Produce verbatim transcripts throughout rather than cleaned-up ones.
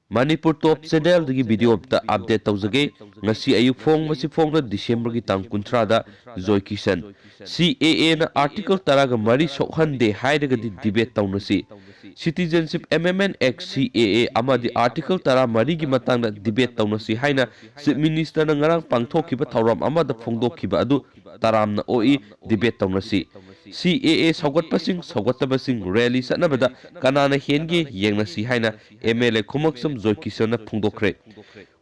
ꯃꯅꯤꯄꯨꯔ ꯇꯣꯞ ꯆꯦꯅꯦꯜꯗꯒꯤ video ꯑꯝꯇ update ꯇꯧꯖꯒꯦ꯫ ꯉꯁꯤ ꯑꯌꯨꯛ ꯐꯣꯡꯕꯁꯤ ꯐꯣꯡꯅ ꯗꯤꯁꯦꯝꯕꯔꯒꯤ ꯇꯥꯡ ꯀꯨꯟꯊ꯭ꯔꯥꯗ ꯖꯣꯏ ꯀꯤꯁꯟ꯫ ꯁꯤ ꯑꯦ ꯑꯦꯅ ꯑꯥꯔꯇꯤꯀꯜ ꯇꯔꯥꯒ ꯃꯔꯤ ꯁꯣꯛꯍꯟꯗꯦ ꯍꯥꯏꯔꯒꯗꯤ ꯗꯤꯕꯦꯠ ꯇꯧꯅꯁꯤ꯫ Citizenship Amendment Act, ꯁꯤ ꯑꯦ ꯑꯦ, ꯑꯃꯗꯤ ꯑꯥꯔꯇꯤꯀꯜ ꯇꯔꯥꯃꯔꯤꯒꯤ ꯃꯇꯥꯡꯗ ꯗꯤꯕꯦꯠ ꯇꯧꯅꯁꯤ ꯍꯥꯏꯅ ꯆꯤꯐ ꯃꯤꯅꯤꯁꯇꯔꯅ ꯉꯔꯥꯡ ꯄꯥꯡꯊꯣꯛꯈꯤꯕ ꯊꯧꯔꯝ ꯑꯃꯗ ꯐꯣꯡꯗꯣꯛꯈꯤꯕ ꯑꯗꯨ ꯇꯔꯥꯝꯅ ꯑꯣꯛꯏ, ꯗꯤꯕꯦꯠ ꯇꯧꯅꯁꯤ꯫ ꯁꯤ ꯑꯦ ꯑꯦ ꯁꯧꯒꯠꯄꯁꯤꯡ, ꯁꯧꯒꯠꯇꯕꯁꯤꯡ ꯔꯦꯂꯤ ꯆꯠꯅꯕꯗ ꯀꯅꯥꯅ ꯍꯦꯟꯒꯦ ꯌꯦꯡꯅꯁꯤ ꯍꯥꯏꯅ ꯑꯦꯝ ꯑꯦꯜ ꯑꯦ ꯈꯨꯃꯛꯁꯝ ꯖꯣꯏ ꯀꯤꯁꯟꯅ ꯐꯣꯡꯗꯣꯛꯈ꯭ꯔꯦ꯫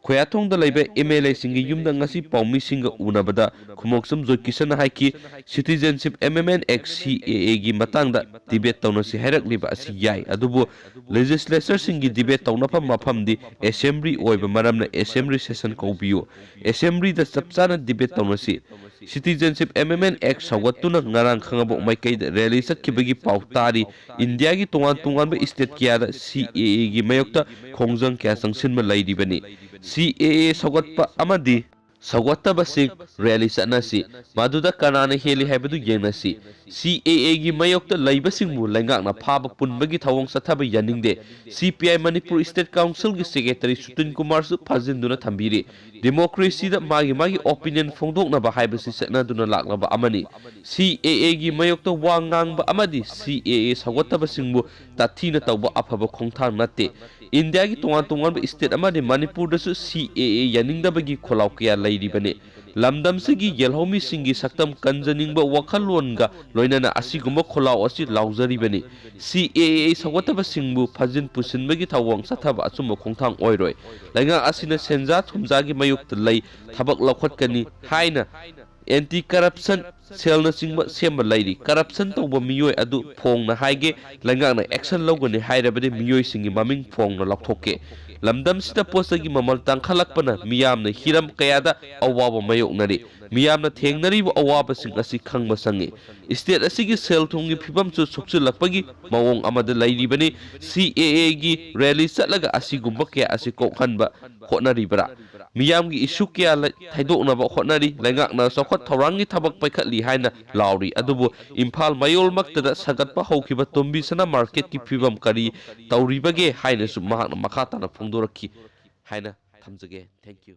ꯈꯣꯌꯥꯊꯣꯡꯗ ꯂꯩꯕ ꯑꯦꯝ ꯑꯦꯜ ꯑꯦꯁꯤꯡꯒꯤ ꯌꯨꯝꯗ ꯉꯁꯤ ꯄꯥꯎꯃꯤꯁꯤꯡꯒ ꯎꯅꯕꯗ ꯈꯨꯃꯣꯛꯁꯝ ꯖꯣꯏ ꯀꯤꯁꯟꯅ ꯍꯥꯏꯈꯤ, Citizenship Amendment Act, ꯁꯤ ꯑꯦ ꯑꯦꯒꯤ ꯃꯇꯥꯡꯗ ꯗꯤꯕꯦꯠ ꯇꯧꯅꯁꯤ ꯍꯥꯏꯔꯛꯂꯤꯕ ꯑꯁꯤ ꯌꯥꯏ, ꯑꯗꯨꯕꯨ ꯂꯦꯖꯤꯁꯂꯦꯆꯔꯁꯤꯡꯒꯤ ꯗꯤꯕꯦꯠ ꯇꯧꯅꯐꯝ ꯃꯐꯝꯗꯤ ꯑꯦꯁꯦꯝꯕ꯭ꯂꯤ ꯑꯣꯏꯕ ꯃꯔꯝꯅ ꯑꯦꯁꯦꯝꯕ꯭ꯂꯤ ꯁꯦꯁꯟ ꯀꯧꯕꯤꯌꯨ, ꯑꯦꯁꯦꯝꯕ꯭ꯂꯤꯗ ꯆꯞ ꯆꯥꯅ ꯗꯤꯕꯦꯠ ꯇꯧꯅꯁꯤ꯫ Citizenship Amendment Act ꯁꯧꯒꯠꯇꯨꯅ ꯉꯔꯥꯡ ꯈꯥꯡꯉꯕꯣꯛ ꯃꯥꯏꯀꯩꯗ ꯔꯦꯂꯤ ꯆꯠꯈꯤꯕꯒꯤ ꯄꯥꯎ ꯇꯥꯔꯤ꯫ ꯏꯟꯗꯤꯌꯥꯒꯤ ꯇꯣꯉꯥꯟ ꯇꯣꯉꯥꯟꯕ ꯁ꯭ꯇꯦꯠ ꯀꯌꯥꯗ ꯁꯤ ꯑꯦ ꯑꯦꯒꯤ ꯃꯥꯌꯣꯛꯇ ꯈꯣꯡꯖꯪ ꯀꯌꯥ ꯆꯪꯁꯤꯟꯕ ꯂꯩꯔꯤꯕꯅꯤ꯫ ꯁꯤ ꯑꯦ ꯑꯦ ꯁꯧꯒꯠꯄ ꯑꯃꯗꯤ ꯁꯧꯒꯠꯇꯕꯁꯤꯡ ꯔꯦꯂꯤ ꯆꯠꯅꯁꯤ, ꯃꯗꯨꯗ ꯀꯅꯥꯅ ꯍꯦꯜꯂꯤ ꯍꯥꯏꯕꯗꯨ ꯌꯦꯡꯅꯁꯤ꯫ ꯁꯤ ꯑꯦ ꯑꯦꯒꯤ ꯃꯥꯌꯣꯛꯇ ꯂꯩꯕꯁꯤꯡꯕꯨ ꯂꯩꯉꯥꯛꯅ ꯐꯥꯕ ꯄꯨꯟꯕꯒꯤ ꯊꯧꯑꯣꯡ ꯆꯠꯊꯕ ꯌꯥꯅꯤꯡꯗꯦ꯫ ꯁꯤ ꯄꯤ ꯑꯥꯏ ꯃꯅꯤꯄꯨꯔ ꯁ꯭ꯇꯦꯠ ꯀꯥꯎꯟꯁꯤꯜꯒꯤ ꯁꯦꯀ꯭ꯔꯦꯇꯔꯤ ꯁꯨꯇꯤꯟ ꯀꯨꯃꯥꯔꯁꯨ ꯐꯥꯖꯤꯟꯗꯨꯅ ꯊꯝꯕꯤꯔꯤ꯫ ꯗꯤꯃꯣꯀ꯭ꯔꯦꯁꯤꯗ ꯃꯥꯒꯤ ꯃꯥꯒꯤ ꯑꯣꯄꯤꯅꯤꯌꯟ ꯐꯣꯡꯗꯣꯛꯅꯕ ꯍꯥꯏꯕꯁꯤ ꯆꯠꯅꯗꯨꯅ ꯂꯥꯛꯂꯕ ꯑꯃꯅꯤ꯫ ꯁꯤ ꯑꯦ ꯑꯦꯒꯤ ꯃꯥꯌꯣꯛꯇ ꯋꯥ ꯉꯥꯡꯕ ꯑꯃꯗꯤ ꯁꯤ ꯑꯦ ꯑꯦ ꯁꯧꯒꯠꯇꯕꯁꯤꯡꯕꯨ ꯇꯥꯊꯤꯅ ꯇꯧꯕ ꯑꯐꯕ ꯈꯣꯡꯊꯥꯡ ꯅꯠꯇꯦ꯫ ꯏꯟꯗꯤꯌꯥꯒꯤ ꯇꯣꯉꯥꯟ ꯇꯣꯉꯥꯟꯕ ꯁ꯭ꯇꯦꯠ ꯑꯃꯗꯤ ꯃꯅꯤꯄꯨꯔꯗꯁꯨ ꯁꯤ ꯑꯦ ꯑꯦ ꯌꯥꯅꯤꯡꯗꯕꯒꯤ ꯈꯣꯜꯂꯥꯎ ꯀꯌꯥ ꯂꯩꯔꯤꯕꯅꯤ꯫ ꯂꯝꯗꯝꯁꯤꯒꯤ ꯌꯦꯜꯍꯧꯃꯤꯁꯤꯡꯒꯤ ꯁꯛꯇꯝ ꯀꯟꯖꯅꯤꯡꯕ ꯋꯥꯈꯜꯂꯣꯟꯒ ꯂꯣꯏꯅꯅ ꯑꯁꯤꯒꯨꯝꯕ ꯈꯣꯜꯂꯥꯎ ꯑꯁꯤ ꯂꯥꯎꯖꯔꯤꯕꯅꯤ꯫ ꯁꯤ ꯑꯦ ꯑꯦ ꯁꯧꯒꯠꯇꯕꯁꯤꯡꯕꯨ ꯐꯥꯖꯤꯟ ꯄꯨꯁꯤꯟꯕꯒꯤ ꯊꯧꯑꯣꯡ ꯆꯠꯊꯕ ꯑꯆꯨꯝꯕ ꯈꯣꯡꯊꯥꯡ ꯑꯣꯏꯔꯣꯏ꯫ ꯂꯩꯉꯥꯛ ꯑꯁꯤꯅ ꯁꯦꯟꯖꯥ ꯊꯨꯝꯖꯥꯒꯤ ꯃꯥꯌꯣꯛꯇ ꯂꯩ, ꯊꯕꯛ ꯂꯧꯈꯠꯀꯅꯤ ꯍꯥꯏꯅ ꯑꯦꯟꯇꯤ ꯀꯔꯞꯁꯟ ꯁꯦꯜꯅꯆꯤꯡꯕ ꯁꯦꯝꯕ ꯂꯩꯔꯤ꯫ ꯀꯔꯞꯁꯟ ꯇꯧꯕ ꯃꯤꯑꯣꯏ ꯑꯗꯨ ꯐꯣꯡꯅ ꯍꯥꯏꯒꯦ, ꯂꯩꯉꯥꯛꯅ ꯑꯦꯛꯁꯟ ꯂꯧꯒꯅꯤ ꯍꯥꯏꯔꯕꯗꯤ ꯃꯤꯑꯣꯏꯁꯤꯡꯒꯤ ꯃꯃꯤꯡ ꯐꯣꯡꯅ ꯂꯥꯎꯊꯣꯛꯀꯦ꯫ ꯂꯝꯗꯝꯁꯤꯗ ꯄꯣꯠ ꯆꯩꯒꯤ ꯃꯃꯜ ꯇꯥꯡꯈꯠꯂꯛꯄꯅ ꯃꯤꯌꯥꯝꯅ ꯍꯤꯔꯝ ꯀꯌꯥꯗ ꯑꯋꯥꯕ ꯃꯥꯌꯣꯛꯅꯔꯤ꯫ ꯃꯤꯌꯥꯝꯅ ꯊꯦꯡꯅꯔꯤꯕ ꯑꯋꯥꯕꯁꯤꯡ ꯑꯁꯤ ꯈꯪꯕ ꯆꯪꯏ꯫ ꯁ꯭ꯇꯦꯠ ꯑꯁꯤꯒꯤ ꯁꯦꯜ ꯊꯨꯝꯒꯤ ꯐꯤꯕꯝꯁꯨ ꯁꯣꯛꯆꯤꯜꯂꯛꯄꯒꯤ ꯃꯑꯣꯡ ꯑꯃꯗ ꯂꯩꯔꯤꯕꯅꯤ꯫ ꯁꯤ ꯑꯦ ꯑꯦꯒꯤ ꯔꯦꯂꯤ ꯆꯠꯂꯒ ꯑꯁꯤꯒꯨꯝꯕ ꯀꯌꯥ ꯑꯁꯤ ꯀꯣꯛꯍꯟꯕ ꯍꯣꯠꯅꯔꯤꯕ꯭ꯔꯥ? ꯃꯤꯌꯥꯝꯒꯤ ꯏꯁꯨ ꯀꯌꯥ ꯂꯩ-, ꯊꯩꯗꯣꯛꯅꯕ ꯍꯣꯠꯅꯔꯤ꯫ ꯂꯩꯉꯥꯛꯅ ꯆꯥꯎꯈꯠ ꯊꯧꯔꯥꯡꯒꯤ ꯊꯕꯛ ꯄꯥꯏꯈꯠꯂꯤ ꯍꯥꯏꯅ ꯂꯥꯎꯔꯤ꯫ ꯑꯗꯨꯕꯨ ꯏꯝꯐꯥꯜ ꯃꯌꯣꯜꯃꯛꯇꯗ ꯁꯥꯒꯠꯄ ꯍꯧꯈꯤꯕ ꯇꯣꯝꯕꯤ ꯁꯅꯥ ꯃꯥꯔꯀꯦꯠꯀꯤ ꯐꯤꯕꯝ ꯀꯔꯤ ꯇꯧꯔꯤꯕꯒꯦ ꯍꯥꯏꯅꯁꯨ ꯃꯍꯥꯛꯅ ꯃꯈꯥ ꯇꯥꯅ ꯐꯣꯡꯗꯣꯔꯛꯈꯤ ꯍꯥꯏꯅ ꯊꯝꯖꯒꯦ꯫ Thank you꯫